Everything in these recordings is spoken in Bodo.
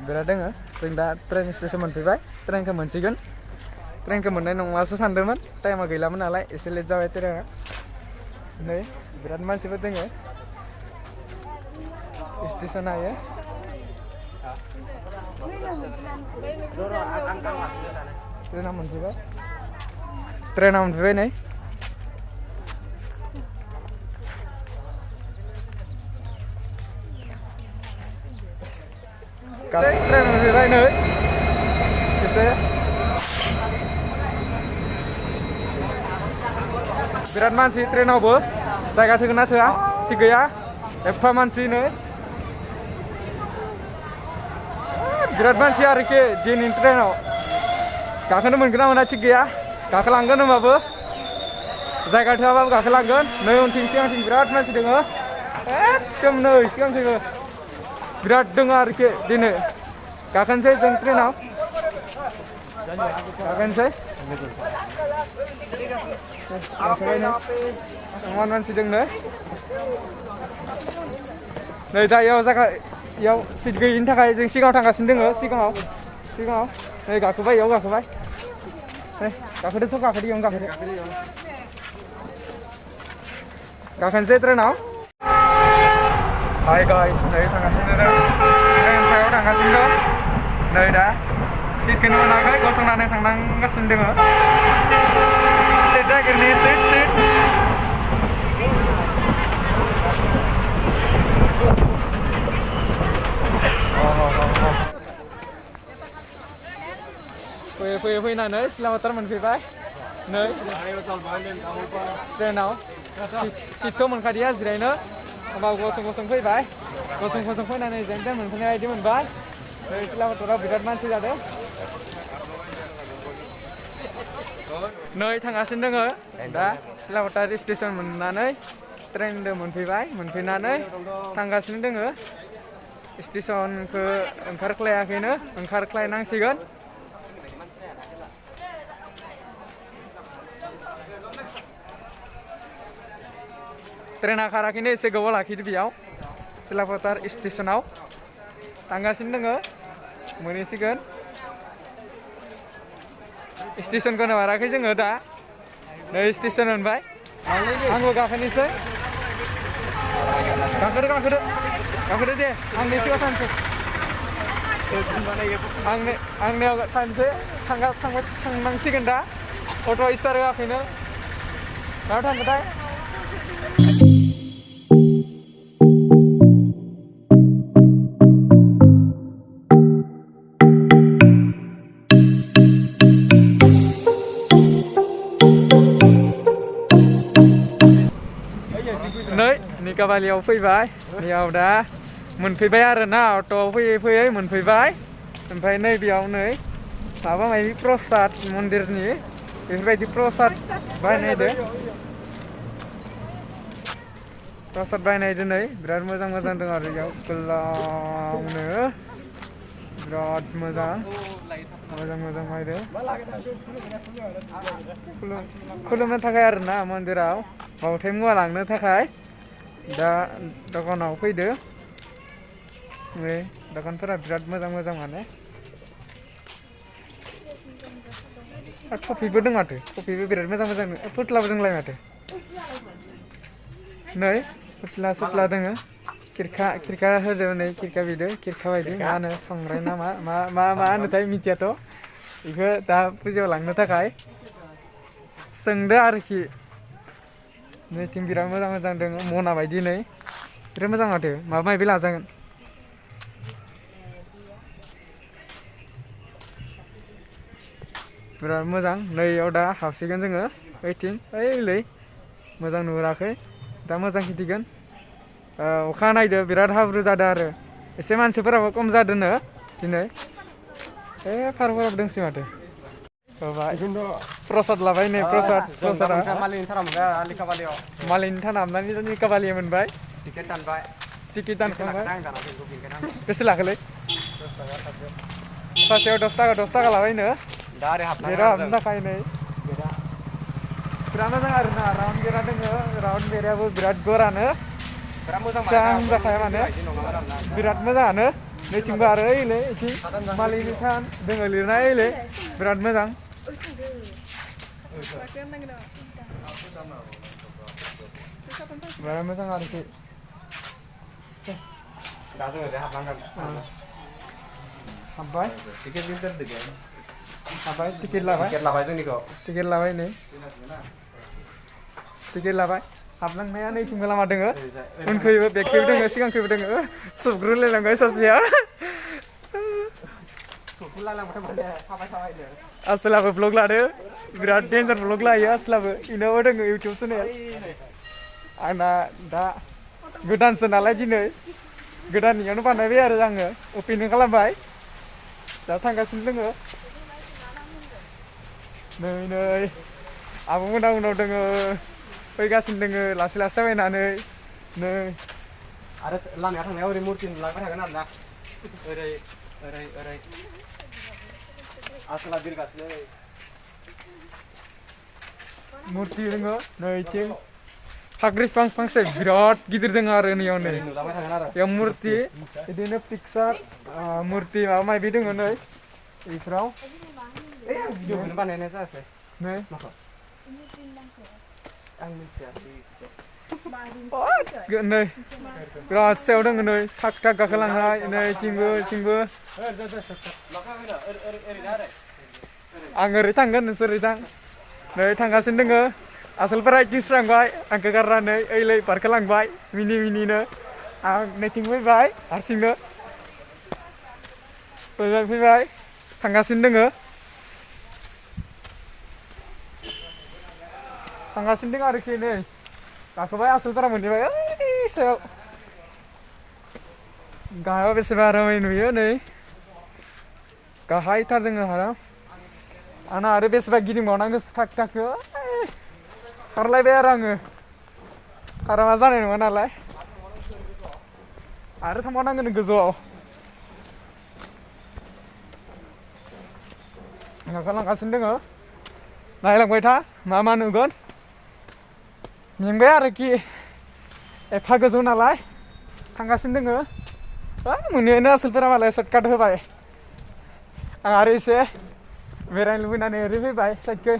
बिराद दोङो जों दा ट्रेन स्टेसन मोनफैबाय ट्रेनखौ मोनसिगोन ट्रेनखौ मोननाय नङासो सानदोंमोन टाइमा गैलामोन नालाय एसे लेट जाबाय ट्रेना नै बिराद मानसिफोर दोङो स्टेसना इयो ट्रेना मोनफैबाय नै ट्रेन मोनफैबाय नै एसे बिराद मानसि ट्रेनावबो जायगा थोगोन ना थोआ थिग गैया एफा मानसि नै बिराद मानसि आरोखि दिनैनि ट्रेनाव गाखोनो मोनगोन ना मोना थिग गैया गाखोलांगोन होनबाबो जायगा थोआबाबो गाखोलांगोन नै उनथिं सिगांथिं बिराद मानसि दङ एकदम नै सिगांथिं बिराद दङ आरोखि दिनै गाखोनोसै जों ट्रेनाव गाखोनोसै मानसि दङ नै दा इयाव जायगा इयाव सिट गैयिनि थाखाय जों सिगाङाव थांगासिनो दङ सिगाङाव नै गाखोबाय इयाव गाखोबाय नै गाखोदोथ' गाखोदो इयावनो गाखोनोसै ट्रेनाव हाय गाइस नै थांगासिनो दं ट्रेन सायाव थांगासिनो दं नै दा सिटखौनो मोनाखै गसंनानै थांनांगासिनो दङ सिट नागिरनि सिट फैयै फैनानै सिलापथार मोनफैबाय नै ट्रेनाव सिटथ' मोनखादिया जिरायनो होमबा गसं फैबाय गसं फैनानै जों ट्रेन मोनफैनाय बायदि मोनबाय नै सिलापथाराव बिराद मानसि जादों नै थांगासिनो दङ दा सिलापथार स्टेसन मोननानै ट्रेनजों मोनफैनानै थांगासिनो दङ स्टेसनखौ ओंखारख्लायनांसिगोन ट्रेना खाराखैनो एसे गोबाव लाखिदो बेयाव सिलापथार स्टेसनाव थांगासिनो दङ मोनहैसिगोन स्टेसनखौनो बाराखै जोङो दा नै स्टेसन मोनबाय आंबो गाखोनोसै गाखोदो दे आंनि सिगाङाव थांसै आंनियाव थांसै थांनांसिगोन दा अट' स्टार्ट होआखैनो मायाव थांगोनथाय नै निकाबालियाव फैबाय बेयाव दा मोनफैबाय आरोना अट'आव फैयै मोनफैबाय ओमफ्राय नै बेयाव नै माबा माबि प्रसाद मन्दिरनि बेफोरबायदि प्रसाद बानायदो नै बिराद मोजां दङ आरो बेयाव गोलावनो बिराद मोजां बायदो खुलुमनो थाखाय आरोना मन्दिराव बावथाय मुवा लांनो थाखाय दा दखानाव फैदो नै दखानफोरा बिराद मोजां माने कफिबो दं माथो कफिबो बिराद मोजां फुथलाबो दंलाय माथो नै फुथला दोङो खिरखा होदो नै खिरखा बिदो खिरखा बायदि मा होनो संग्राय ना मा होनोथाय मिथियाथ' बेखौ दा फुजायाव लांनो थाखाय सोंदो आरोखि नैथिं बिराद मोजां दङ मना बायदि नै बिराद मोजां माथो माबा माबि लाजागोन बिराद मोजां नैयाव दा हाबसिगोन जोङो ओइथिं ओइलै मोजां नुहुराखै दा मोजां खिन्थिगोन अखा नायदो बिराद हाब्रु जादों आरो एसे मानसिफोराबो खम जादोंनो दिनै फारफोराबो दंसै माथो प्रसाद लाबाय नै प्रसादा मालिनि थाना हाबनानै निकाबालि मोनबाय टिकेट दानखांबाय बेसे लाखोलै सासेयाव 10 थाखा लाबायनो बेराद हाबनो थाखाय नै बिराद मोजां आरोना राउन्ड बेरा दङ राउन्ड बेरायाबो बिराद गरानो मोजां जाखाया माने बिराद मोजाङानो नैथिंबो आरो ओइले इथिं मालिकनि थान दोङो लिरनाय ओइले बिराद मोजां बिराद मोजां आरोखि हाब्बाय हाब्बाय टिकेट लाबाय नै टिकेट लाबाय हाबलांनाया नैथिंबो लामा दोङो उनखैबो बेगखैबो दोङो सिगांखैबो दोङो सुबग्रोलायलांबाय सासेया आसोलाबो ब्लग लादो बिराद डेन्जार ब्लग लायो आसोलाबो इनावबो दोङो इउटुब चेनेल आंना दा गोदानसो नालाय दिनै गोदाननियावनो बानायबाय आरो आङो अपेनिं खालामबाय दा थांगासिनो दोङो नै आब'मोना उनाव दोङो फैगासिनो दोङो लासै लासै थाबायनानै नै आरो लामायाव थांनायाव ओरै मुरथि नुलांबाय थागोन आरोना ओरै ओरै ओरै आसोला बिरगासिनो मुरथि दोङो नैथिं फाख्रि बिफां फांसे बिराद गिदिर दोङो आरो नैयाव नै नुलांबाय थागोन आरो बेयाव मुरथि बिदिनो पिकचार मुरथि माबा माबि दोङो नै बेफोराव भिडिअखौनो बानायनाय जायासै नै आं मिथिया नै बिराद सायाव दोङो नै थाक थाक गाखोलांनाय नै थिंबो आं ओरै थांगोन नोंसोर ओरै थां नै थांगासिनो दोङो आसोलफोरा गिस्रांबाय आंखौ गारनानै ओइलै बारखोलांबाय मिनिनो आं नैथिं फैबाय हारसिंनो फैबाय थांगासिनो दोङो थांगासिनो दङ आरोखि नै गाखोबाय आसोलफोरा मोनहैबाय ओइ सायाव गाहायाव बेसेबा आरामै नुयो नै गाहायथार दोङो हाराम आंना आरो बेसेबा गिदिंबावनांगौ थाक थाकखौ खारलायबाय आरो आङो खाराबा जानाय नङा नालाय आरो थांबावनांगोन गोजौआव गाखोलांगासिनो दोङो नायलांबाय था मा नुगोन मेंबाय आरोखि एफा गोजौ नालाय थांगासिनो दोङो मोनैनो आसोलफोरा मालाय सर्टकाट होबाय आं आरो एसे बेरायनो लुबैनानै ओरै फैबाय साइडखै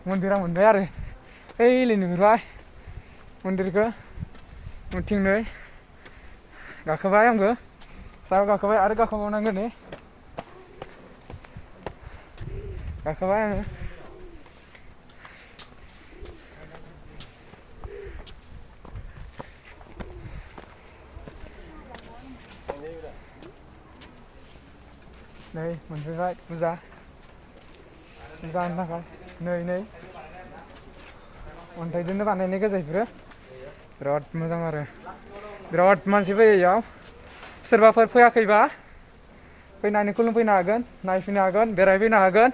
मन्दिरा मोनबाय आरो ओइलै नुहुरबाय मन्दिरखौ उनथिं नै गाखोबाय आंबो सायाव गाखोबाय आरो गाखोबावनांगोन नै गाखोबाय आङो नै मोनफैबाय फुजा होनो थाखाय नै अन्थाइजोंनो बानायनाय गोजा बेफोरो बिराद मोजां आरो बिराद मानसि फैयो इयाव सोरबाफोर फैयाखैबा फैनानै खुलुमफैनो हागोन नायफैनो हागोन बेरायफैनो हागोन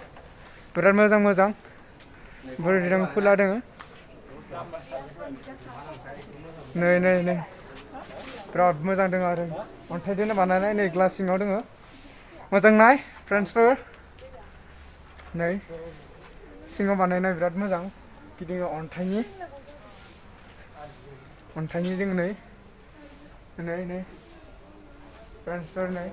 बिराद मोजां बोरैदों खुला दोङो नै बिराद मोजां दोङो आरो अन्थाइजोंनो बानायनाय नै ग्लास सिङाव दोङो मोजां नाय फ्रेन्ड्सफोर नै सिङाव बानायनाय बिराद मोजां गिदिङो अन्थाइनि दोङो नै फ्रेन्ड्सफोर नै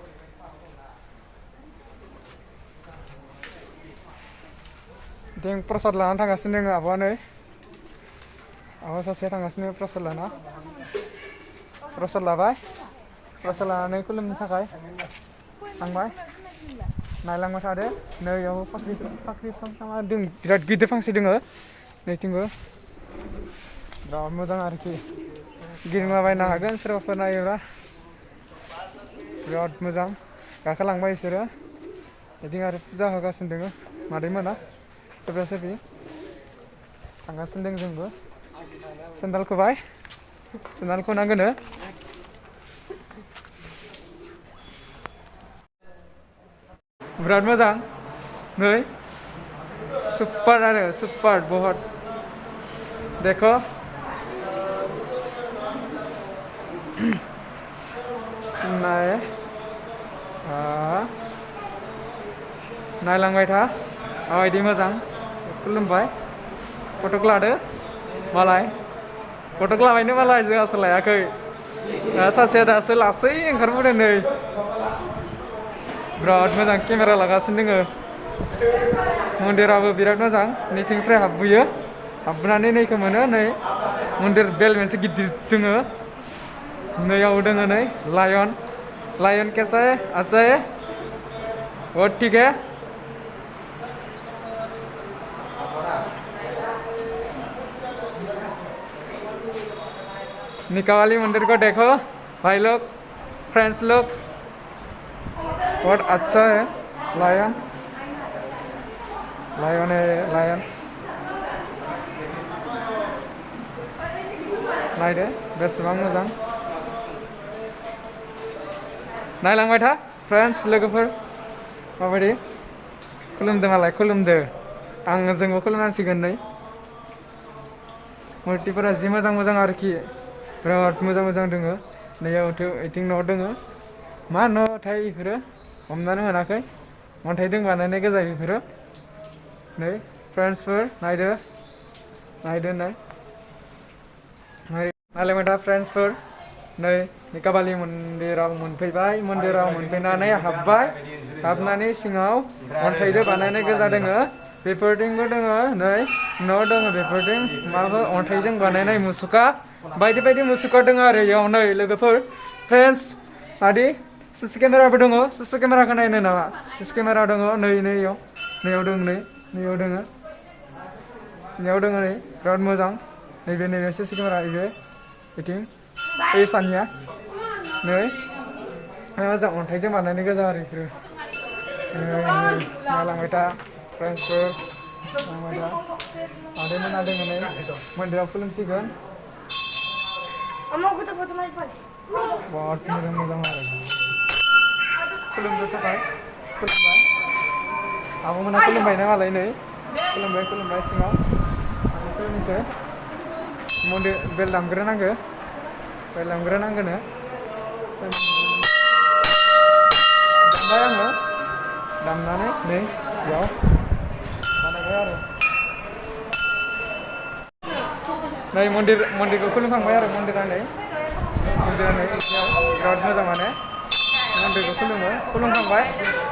जों प्रसाद लानानै थांगासिनो दोङो आब'आ नै आब'आ सासेया थांगासिनो प्रसाद लाना प्रसाद लाबाय प्रसाद लानानै खुलुमनो थाखाय थांबाय नायलांबाय थादो नैयाव फाख्रि बिफां दं बिराद गिदिर फांसे दोङो नैथिंबो बिराद मोजां आरोखि गिदिंलाबायनो हागोन सोरबाफोर नायोब्ला बिराद मोजां गाखोलांबाय बिसोरो बिदिनो आरो फुजा होगासिनो दोङो मादैमोना सोरबा थांगासिनो दों जोंबो सेन्देल खोबाय सेन्देल खोनांगोनो बिराद मोजां नै सुपार आरो सुपार बहुत देखो नायलांबाय था माबायदि मोजां खुलुमबाय फट'क लादो मालाय फटक लाबायनो मालाय जोंहासो लायाखै सासेया दासो लासै ओंखारबोदों नै बिराद मोजां केमेरा लागासिनो दोङो मन्दिराबो बिराद मोजां नैथिंनिफ्राय हाबबोयो हाबबोनानै नैखौ मोनो नै मन्दिर बेल मोनसे गिदिर दोङो नैयाव दोङो नै लायन लायन कैसा है अच्छा है और ठीक है निकावाली मंदिर को देखो भाई लोग फ्रेंड्स लोग बहुत अच्छा है लायन लायन है लायन नायदो बेसेबां मोजां नायलांबाय था फ्रेंड्स लोगोफोर माबायदि खुलुमदों मालाय खुलुमदो जोंबो खुलुमनांसिगोन नै मुर्तिफोरा जि मोजां मोजां आरोखि बिराद मोजां मोजां दोङो नैयावथ' इथिं न' दोङो मा न'थाय बेफोरो हमनानै मोनाखै अन्थाइजों बानायनाय गोजा बेफोरो नै फ्रेन्ड्सफोर नायदो नायदो नायलायबाय था फ्रेन्ड्सफोर नै निकाबालि मन्दिराव मोनफैबाय मन्दिराव मोनफैनानै हाबनानै सिङाव अन्थाइजों बानायनाय गोजा दोङो बेफोरथिंबो दोङो नै न' दोङो बेफोरथिं माबा अन्थाइजों बानायनाय मुसुखा बायदि बायदि मुसुखा दोङो आरो इयाव नै लोगोफोर फ्रेन्ड्स मादि सिसि केमेराबो दङ सिसि केमेराखौ नायनो नामा सिसि केमेरा दङ नैयाव दङ नैयाव दोङो नै बिराद मोजां नैबे सिसि केमेरा बिथिं ए सानिया नै मोजां अन्थाइजों बानायनाय गोजा आरो बेफोरो नायलांबाय था फ्रेन्ड्सफोर आदैमोना दोङो नै मन्दिराव खुलुमसिगोन बहुत मोजां मोजां आरो खुलुमनो थाखाय खुलुमबाय आब'मोना खुलुमबायना मालाय नै खुलुमबाय सिङाव खुलुमनोसै मन्दिर बेल दामग्रोनांगोनो दामबाय आङो दामनानै नै बेयाव बानायबाय आरो नै मन्दिरखौ खुलुमखांबाय आरो मन्दिरा नै बिराद मोजां माने मन्दिरखौ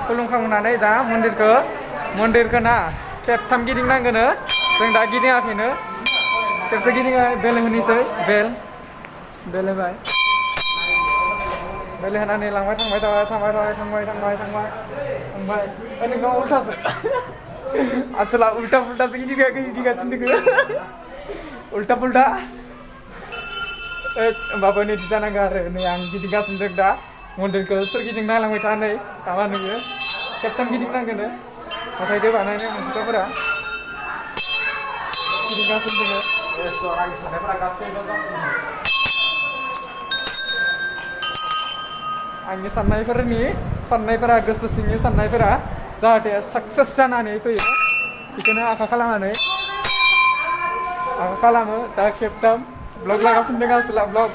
खुलुमखांनानै दा मन्दिरखौ ना खेबथाम गिदिंनांगोनो जों दा गिदिङाखैनो खेबसे गिदिङा बेल होनोसै बेल होबाय बेल होनानै लांबाय थांबाय नोंनाव उल्थासो आसला उल्टा पुल्टासो गिदिंगासिनो दोङो उल्टा पुल्टा होमबाबो नै जानांगौ आरो नै आं गिदिंगासिनो दं दा मन्दिरखौ सोरगिदिं नायलांबाय था नै माबा नुयो खेबथाम गिदिंनांगोनो अन्थाइजों बानायनाय मुसुखाफोरा गिदिंगासिनो दोङो आंनि साननायफोरा गोसो सिंनि साननायफोरा जाहाथे साक्सेस जानानै फैयो बेखौनो आखा खालामो दा खेबथाम ब्लग लागासिनो दङ आसला ब्लग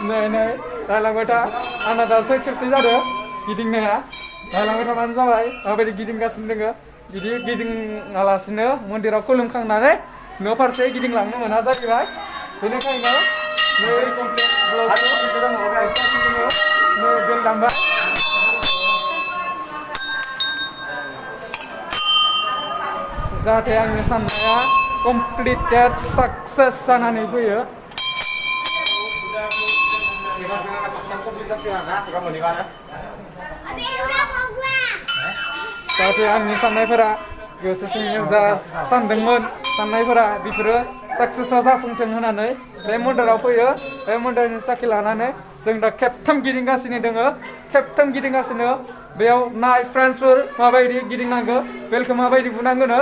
नै नायलांबाय था आंना दासो खेबसे जादों गिदिंनाया नायलांबाय थाबानो जाबाय माबायदि गिदिंगासिनो दोङो बिदि गिदिङालासिनो मन्दिराव खुलुमखांनानै न' फारसे गिदिंलांनो मोना जाहैबाय बेनिखायनो नै कमप्लिट बेल दामबाय जाहाथे आंनि साननाया कमप्लिटेड साक्सेस जानानै फैयो जाहाथे आंनि साननायफोरा गोसो सिंनि जा सानदोंमोन साननायफोरा बेफोरो साक्सेसआव जाफुंथों होननानै बे मन्दिराव फैयो बे मन्दिरनि साखि लानानै जों दा खेबथाम गिदिंगासिनो बेयाव नाय फ्रेन्ड्सफोर माबायदि गिदिंनांगौ बेलखौ माबायदि बुनांगोनो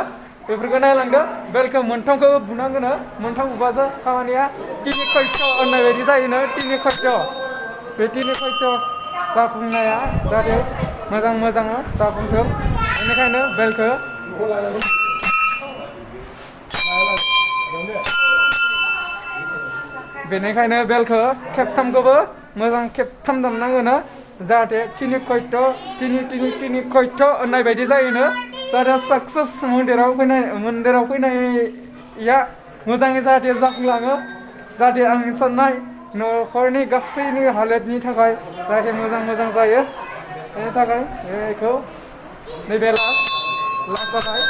बेफोरखौ नायलांदो बेलखौ मोनथामखौ बुनांगोनो मोनथाम बुबासो खामानिया तिनि खयथ' होननाय बायदि जायोनो तिनि खयथ' बे तिनि खयथ' जाफुंनाया जाहाथे मोजां जाफुंथों बेनिखायनो बेलखौ खेबथामखौबो मोजां खेबथाम दामनांगोनो जाहाथे तिनि खयथ' होननाय बायदि जायोनो जाहाथे साक्सेस मन्दिराव फैनाया मोजाङै जाहाथे जाफुंलाङो जाहाथे आंनि साननाय न'खरनि गासैनि हालोदनि थाखाय जाहाथे मोजां मोजां जायो बेनि थाखाय बेखौ नैबे लास्ट जाबाय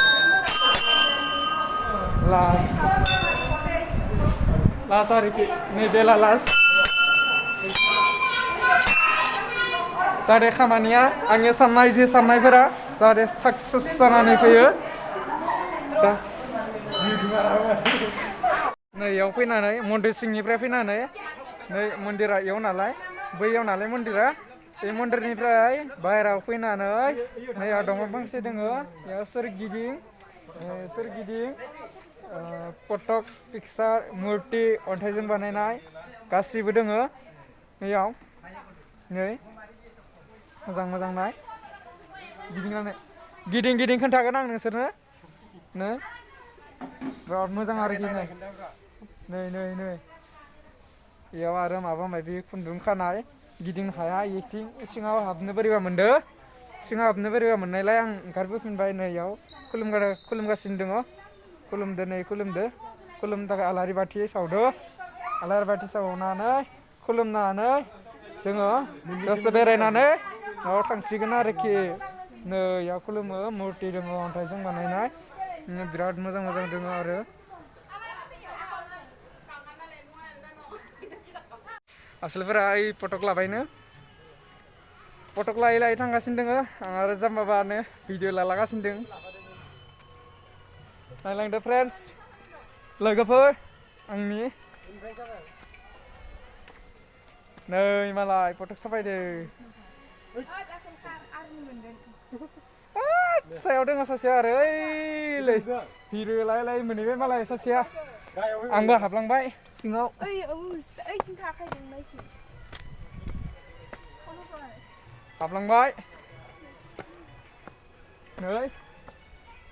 लास्ट आरोखि नैबे लास्ट जाहाथे खामानिया आंनि साननाय जे साननायफोरा जाहाथे साक्सेस जानानै फैयो दा नै इयाव फैनानै मन्दिर सिंनिफ्राय फैनानै नै मन्दिरा इयाव नालाय बैयाव नालाय मन्दिरा बे मन्दिरनिफ्राय बाहेरायाव फैनानै नै दंफां फांसे दोङो बेयाव सोरगिदिं फटक पिक्सार मुर्ति अन्थाइजों बानायनाय गासिबो दोङो बेयाव नै मोजां मोजां नाय गिदिं खोन्थागोन आं नोंसोरनो नै बिराद मोजां आरोखि नै बेयाव आरो माबा माबि खुन्दुं खानाय गिदिंनो हाया इथिं सिङाव हाबनो बोरैबा मोनदो सिङाव हाबनो बोरैबा मोननायलाय आं ओंखारबोफिनबाय नै इयाव खुलुमगासिनो दङ खुलुमनो थाखाय आलारि बाथि सावदो आलारि बाथि सावनानै खुलुमनानै जोङो दसे बेरायनानै न'आव थांसिगोन आरोखि नै इयाव खुलुमो मुर्ति दङ अन्थाइजों बानायनाय बिराद मोजां दङ आरो आसोलफोरा ओइ फटक लाबायनो फटक लायै थांगासिनो दङ आं आरो जाम्बाबानो भिडिअ लागासिनो दं नायलांदो फ्रेन्ड्स लोगोफोर आंनि नै मालाय फटक साफायदो सायाव दङ सासेया आरो ओइलै भिडिअ लायै मोनहैबाय मालाय सासेया आंबो हाबलांबाय सिङाव हाबलांबाय नै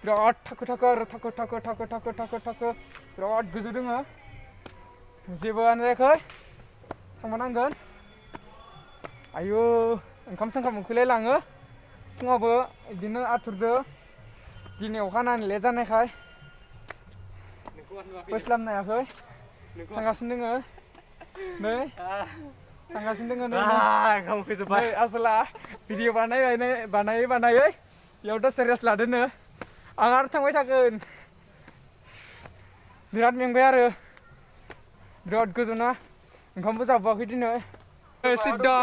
बिराद थाखो आरो थाखो बिराद गोजौ दङ जेबोआनो जायाखै थांबानांगोन आयु ओंखाम उखैलायलाङो फुङावबो बिदिनो आथुरदो दिनै अखा हानानै लेट जानायखाय फैस्लाबनो हायाखै थांगासिनो दङ नै आसोला भिडिअ बानायै बेयाव दसे रेस्ट लादोनो आं आरो थांबाय थागोन बिराद मेंबाय आरो बिराद गोजौना ओंखामबो जाबावाखै दिनै सिद्दा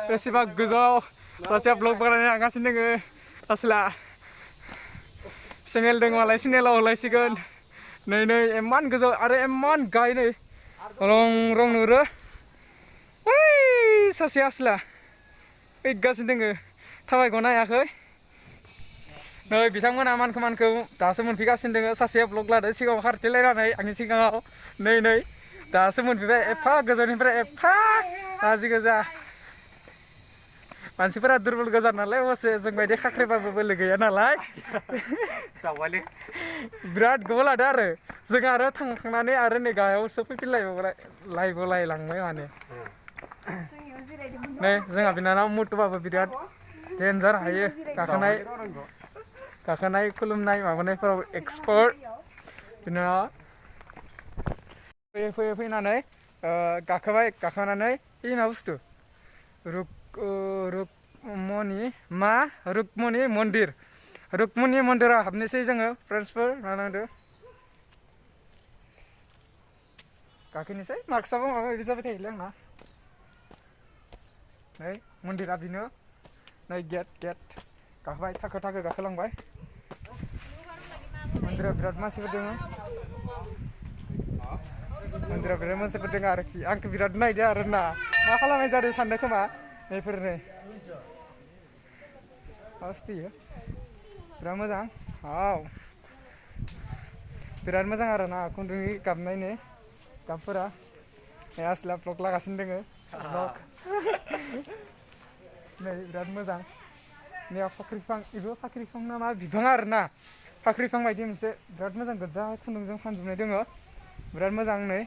बेसेबा गोजौआव सासेया ब्लग बानायनो थांगासिनो दङ आसोला चेनेल दङ मालाय चेनेलाव होलायसिगोन नै इमान गोजौ आरो इमान गाहाय नै रं नुहुरो ओइ सासे आसोला फैगासिनो दङ थाबायग'नो हायाखै नै बिथांमोना मानखौ दासो मोनफैगासिनो दङ सासेया ब्लग लादो सिगाङाव खारथिलायनानै आंनि सिगाङाव नै दासो मोनफैबाय एफा गोजाननिफ्राय एफा हाजो गोजा मानसिफोरा दुरबल गोजा नालाय अबसे जोंबायदि खाख्रेबाबो बोलो गैया नालाय बिराद गोबाव लादो आरो जों आरो थांखांनानै आरो नै गाहायावसो फैफिनलायबावलायलांबाय माने नै जोंहा बिनानाव मुटुबाबो बिराद डेन्जार हायो गाखोनाय खुलुमनाय माबानायफोराव एक्सपार्ट बिनानाव फैयै फैनानै गाखोनानै इ मा बुस्थु रुक्मनि मन्दिराव हाबनोसै जोङो फ्रेन्ड्सफोर नायलांदो गाखोनोसै मार्क्सआबो माबा माबि जाबाय थायोलै आंना नै मन्दिरा बेनो नै गेट गाखोबाय थाखो गाखोलांबाय मन्दिराव बिराद मानसिफोर दङ आरोखि आंखौ बिराद नायदो आरो ना मा खालामनाय जादों सानदों खोमा नैफोरनो बिराद मोजां बिराद मोजां आरो ना खुन्दुंनि गाबनायनि गाबफोरा आसोला ब्लग लागासिनो दङ नै बिराद मोजां नै फाख्रि बिफां ना मा बिफां आरो ना फाख्रि बिफां बायदि मोनसे बिराद मोजां गोजा खुन्दुंजों फानजोबनाय दङ बिराद मोजां नै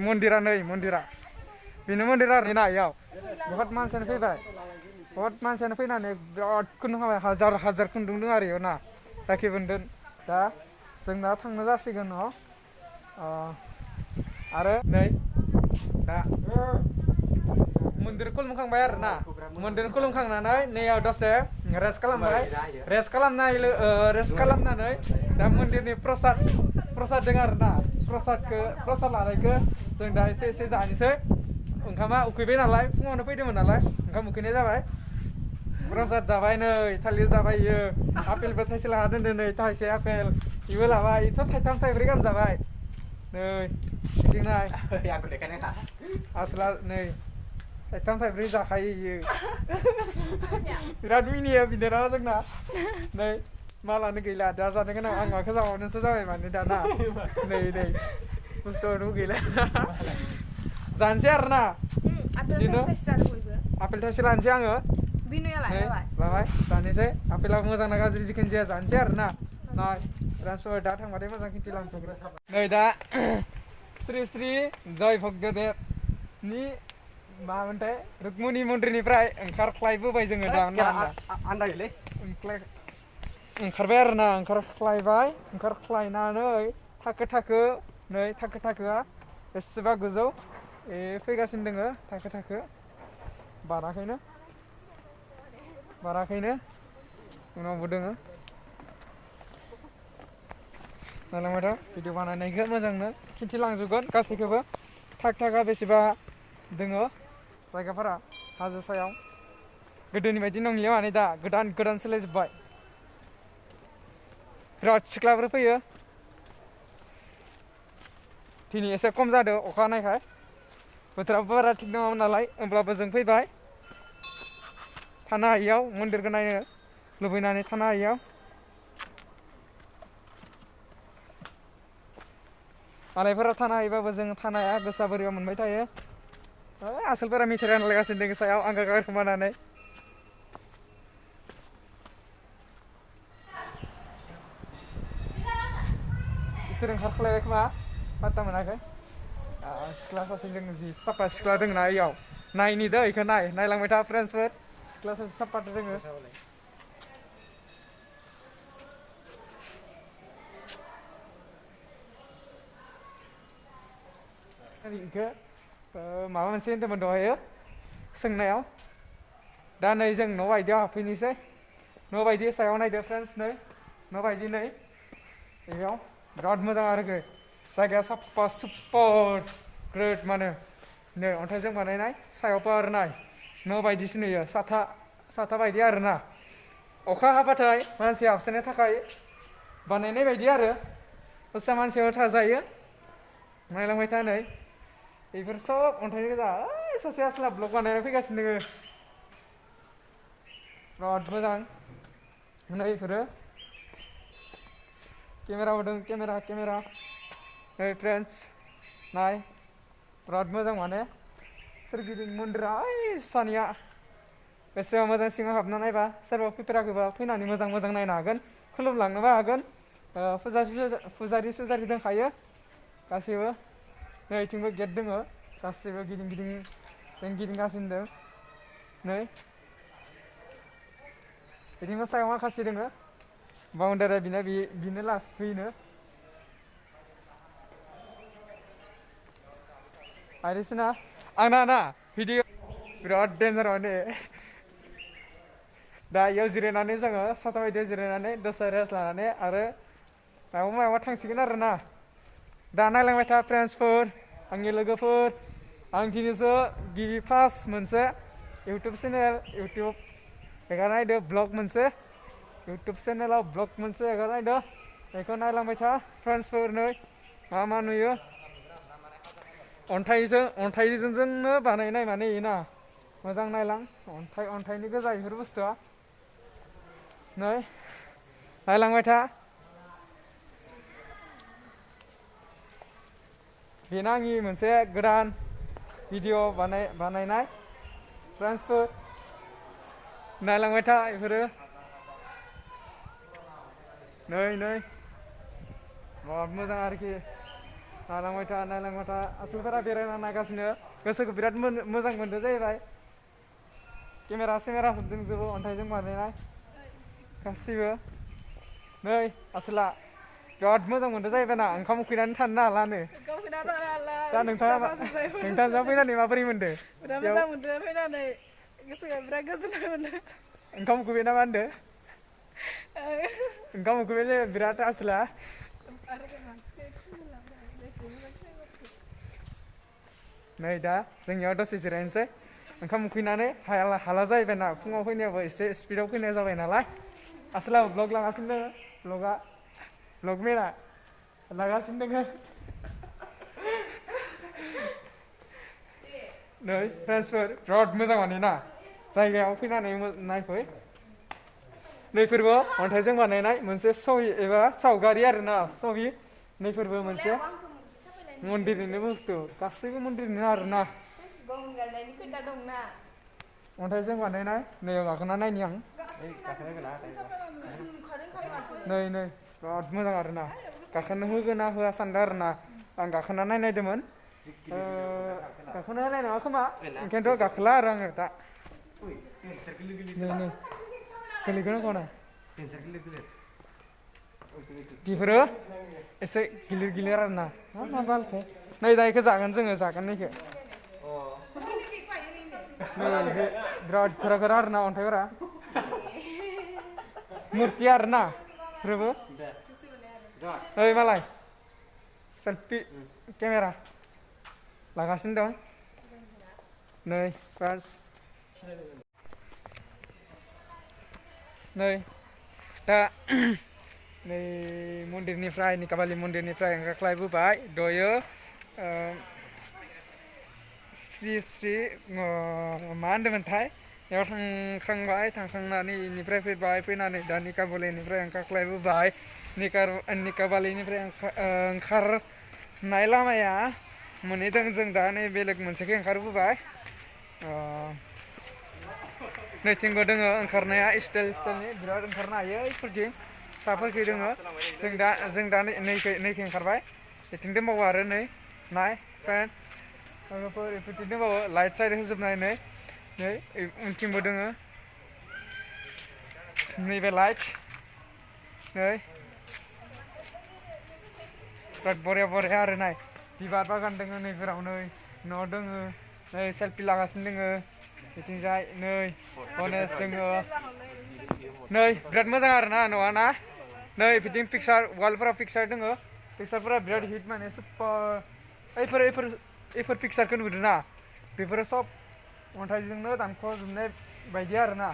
मन्दिरा बेनो मन्दिरा आरो ना इयाव बहुत मानसियानो फैनानै बिराद खुन्दुं हाबाय हाजार खुन्दुं दं आरो इयाव ना राखि बोन्दोन दा जों दा थांनो जासिगोन न' आरो नै दा मन्दिर खुलुमखांबाय आरो ना मन्दिर खुलुमखांनानै नैयाव दसे रेस्ट खालामबाय रेस्ट खालामनानै दा मन्दिरनि प्रसाद दङ आरो ना प्रसाद लानायखौ जों दा एसे जानोसै ओंखामा उखैबाय नालाय फुङावनो फैदोंमोन नालाय ओंखाम उखैनाय जाबाय प्रसाद जाबाय नै थालिर जाबाय इयो आपेलबो थाइसे लाना दोनदो नै थाइसे आपेल इबो लाबाय इथ' थाइथाम थाइब्रै गाहाम जाबाय नै बिथिं नाय आसला नै थाइथाम थाइब्रै जाखायो इयो बिराद मिनियो बिनानावा जोंना नै मालानो गैला दा जानो गोनां आं माखौ जाबावनोसो जाबाय माने दाना नै बुस्थुआनो गैला जानोसै आरो ना बिदिनो आपेल थाइसे लानोसै आङो लाबाय जानोसै आपेला मोजां ना गाज्रि जिखुनु जाया जानोसै आरो ना नाय ट्रान्सफार दा थांबाथाय मोजां खिन्थि लांथ'ग्रो नै दा श्री श्री जय भगदेबनि मामोनथाय रुक्मिणी मन्दिरनिफ्राय ओंखारख्लायबोबाय जोङो दा आन्दायोलै ओंखारबाय आरो ना ओंखारख्लायनानै थाखो नै थाखोआ बेसेबा गोजौ फैगासिनो दोङो थाखो बाराखैनो उनावबो दोङो नालाय भिडिअ बानायनायखौ मोजांनो खिन्थिलांजोबगोन गासैखौबो थाखा बेसेबा दोङो जायगाफोरा हाजो सायाव गोदोनि बायदि नंलिया माने दा गोदान सोलायजोब्बाय बिराद सिख्लाफोर फैयो दिनै एसे खम जादों अखा हानायखाय बोथोराबो बारा थिग नङामोन नालाय होमब्लाबो जों फैबाय थानो हायियाव मन्दिरखौ नायनो लुबैनानै थानो हायियाव मालायफोरा थानो हायोबाबो जों थानो हाया गोसा बोरैबा मोनबाय थायो आसोलफोरा मिथाइ रानलायगासिनो दङ सायाव आंखौ गारखोमानानै बिसोर ओंखारख्लायबाय खोमा पात्ता मोनाखै सिख्ला सासे दङ जि साफा सिख्ला दङ ना इयाव नायनि दै इखौ नायलांबाय था फ्रेन्ड्सफोर सिख्ला सासे साफा दोङो इखौ माबा मोनसे होन्दोंमोन दहायो सोंनायाव दा नै जों न' बायदियाव हाबफैनोसै न' बायदि सायाव नायदो फ्रेन्ड्स नै न' बायदि नै बेयाव बिराद मोजां आरोखि जायगाया साफा सुपार ग्रेट माने नै अन्थाइजों बानायनाय सायाव पार नाय न' बायदिसो नुयो साथा बायदि आरोना अखा हाबाथाय मानसि हाबसोनो थाखाय बानायनाय बायदि आरो दस्रा मानसियाव थाजायो नायलांबाय था नै बेफोर सब अन्थाइनि गोजा सासे आसला ब्लग बानायना फैगासिनो दोङो बिराद मोजां नै बेफोरो केमेरा होदों केमेरा नै फ्रेन्ड्स नाय बिराद मोजां माने सोरगिदिं मन्दिरा सानिया बेसेबा मोजां सिङाव हाबना नायबा सोरबा फैफेराखैबा फैनानै मोजां नायनो हागोन खुलुमलांनोबो हागोन फुजारि दंखायो गासैबो नै इथिंबो गेट दङ गासैबो गिदिंगासिनो दं नै बिदिनो सायाव माखासे दङ बाउन्डारिया बिनो लास्ट फैनो बायदिसिना आंना ना भिडिअ बिराद डेन्जार माने दा इयाव जिरायनानै जोङो साथा बायदियाव जिरायनानै दसे रेस्ट लानानै आरो मायावबा थांसिगोन आरो ना दा नायलांबाय था फ्रेन्ड्सफोर आंनि लोगोफोर आं दिनैसो गिबि फार्स्ट मोनसे इउटुब चेनेल एगारनायदो ब्लग मोनसे इउटुब चेनेलाव ब्लग मोनसे एगारनायदो बेखौ नायलांबाय था फ्रेन्ड्सफोर नै मा नुयो अन्थाइजोंनो बानायनाय माने इना मोजां नायलां अन्थाइनि गोजा बेफोर बुस्थुआ नै नायलांबाय था बेनो आंनि मोनसे गोदान भिडिअ बानायनाय फ्रेन्ड्सफोर नायलांबाय था बेफोरो नै बिराद मोजां आरोखि नायलांबाय था आसोलफोरा बेरायना नायगासिनो गोसोखौ बिराद मोजां मोनदों जाहैबाय केमेरा दंजोबो अन्थाइजों बानायनाय गासैबो नै आसोला बिराद मोजां मोनदों जाहैबाय ना ओंखाम उखैनानै थानो हालानो दा नोंथाङा फैनानै माबोरै मोनदों बिराद मोजां मोनदों फैनानै गोसोआ बिराद गोजोननाय मोनदों ओंखाम उखैबाय ना मा होनदों ओंखाम उखैबाय बिराद आसोला नै दा जोंनियाव दसे जिरायनोसै ओंखाम उखैनानै हाला जाहैबाय ना फुङाव फैनायावबो एसे स्पिडआव फैनाय जाबाय नालाय आसोलाबो ब्लग लागासिनो दोङो ब्लग मेरा लागासिनो दोङो नै फ्रेन्ड्सफोर बिराद मोजां माने ना जायगायाव फैनानै नायफै नैफोरबो अन्थाइजों बानायनाय मोनसे सहि एबा सावगारि आरोना सहि नैफोरबो मोनसे मन्दिरनिनो बुस्थु गासैबो मन्दिरनिनो आरोना अन्थाइजों बानायनाय नैयाव गाखोना नायनि आं नै बिराद मोजां आरोना गाखोनो होगोन ना होआ सानदों आरोना आं गाखोना नायनायदोंमोन गाखोनो होनाय नङा खोमा ओंखायनोथ' गाखोला आरो आङो दा नै गोलैगोन खोमा बेफोरो एसे गिलिर आरोना मा बालथाय नै दा इखौ जागोन जोङो जागोन नैखौ नै बिराद गोरा आरोना अन्थाइफोरा मुर्ति आरोना बेफोरबो ओइ मालाय सेल्फि केमेरा लागासिनो दं नै फार्स्ट नै दा नै मन्दिरनिफ्राय निकाबालि मन्दिरनिफ्राय ओंखारख्लायबोबाय दयो श्री मा होनदोंमोनथाय बेयाव थांखांनानै इनिफ्राय फैनानै दा निकाबालिनिफ्राय ओंखारख्लायबोबाय निकाबालिनिफ्राय ओंखारनाय लामाया मोनहैदों जों दा नै बेलेग मोनसेखै ओंखारबोबाय नैथिंबो दोङो ओंखारनाया स्टाइलनि बिराद ओंखारनो हायो ओइफोरथिं साफोरखै दोङो जों दा नैखै ओंखारबाय बेथिं दंबावो आरो नै नाय फ्रेन्ड बेफोरथिं दंबावो लाइट साइट होजोबनाय नै उनथिंबो दोङो नैबे लाइट नै बिराद बरिया आरो नाय बिबार बागान दोङो नैफोराव नै न' दोङो नै सेल्फि लागासिनो दोङो बिथिंजाय नै गनेश दोङो नै बिराद मोजां आरोना न'आ ना नै बिथिं पिकचार वालफोराव पिकचार दोङो पिकचारफोरा बिराद हिट माने सुपार एफोर पिकचारखौ नुदों ना बेफोरो सब अन्थाइजोंनो दानख'जोबनाय बायदि आरोना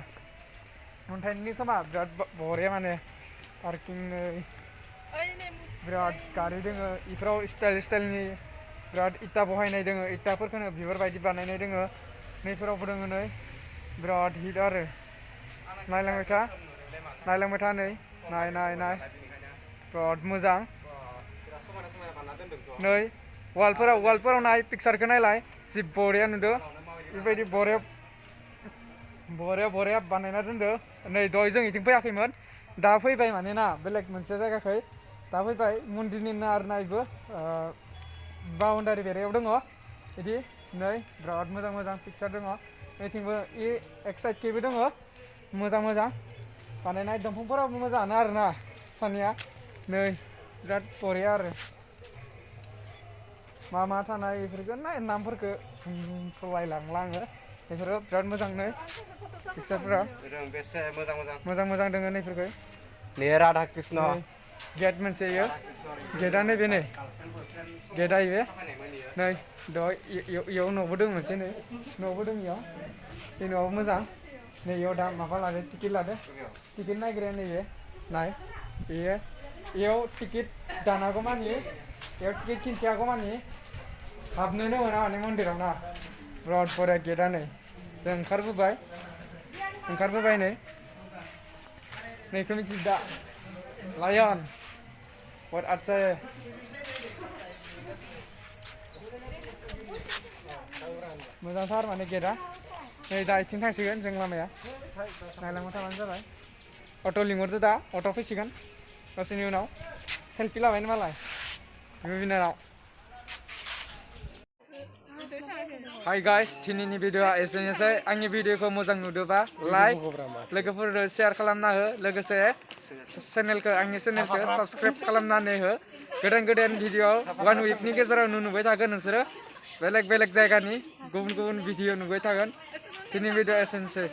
अन्थाइनि खोमा बिराद बरिया माने पार्किं नै बिराद गारि दोङो इफोराव स्टाइलनि बिराद इटा बहायनाय दोङो इटाफोरखौनो बिबार बायदि बानायनाय दोङो नैफोरावबो दोङो नै बिराद हिट आरो नायलांबाय था नै नाय बिराद मोजां नै वालफोराव नाय पिकचारखौ नायलाय जि बरिया नुदो बेबायदि बरिया बानायना दोनदो नै दहाय जों इथिं फैयाखैमोन दा फैबाय माने ना बेलेग मोनसे जायगाखै दा फैबाय मन्दिरनिनो आरोना इबो बाउन्डारि बेरायाव दङ बिदि नै बिराद मोजां पिकचार दङ नैथिंबो एक साइडखैबो दङ मोजां बानायनाय दंफांफोराबो मोजाङानो आरोना सानिया नै बिराद बरिया आरो मा थानाय बेफोरखौ नाय नामफोरखौ फरायलांला आङो बेफोरो बिराद मोजां नै पिकचारफोरा मोजां दोङो नैफोरखौ नै राधा कृष्ण गेट मोनसे इयो गेटआ नैबे नै गेटआ इबे नै दहाय इयाव न'बो दं मोनसे नै न'बो दं इयाव बे न'आबो मोजां नै इयाव दा माबा लादो टिकेट नायग्राया नैबे नाय इयाव टिकेट दानागौ मानि इयाव टिकेट खिन्थियागौ मानि हाबनोनो मोना माने मन्दिराव ना बिराद बरिया गेटआ नै जों ओंखारबोबाय नैखौ मिथि दा लायन बहुत अच्छा है मोजांथार माने गेटआ नै दा इथिं थांसिगोन जों लामाया नायलांबाय थाबानो जाबाय अट' लिंहरदो दा अट' फैसिगोन दसेनि उनाव सेल्फि लाबायनो मालाय बिब' बिनानाव हाय गाइस दिनैनि भिडिअआ एसेनोसै आंनि भिडिअखौ मोजां नुदोंबा लाइक लोगोफोरनो शेयार खालामना हो लोगोसे आंनि चेनेलखौ साबस्क्राइब खालामनानै हो गोदान गोदान भिडिअ 1 उइकनि गेजेराव नुबाय थागोन नोंसोरो बेलेग बेलेग जायगानि गुबुन गुबुन भिडिअ नुबाय थागोन दिनैनि भिडिअआ एसेनोसै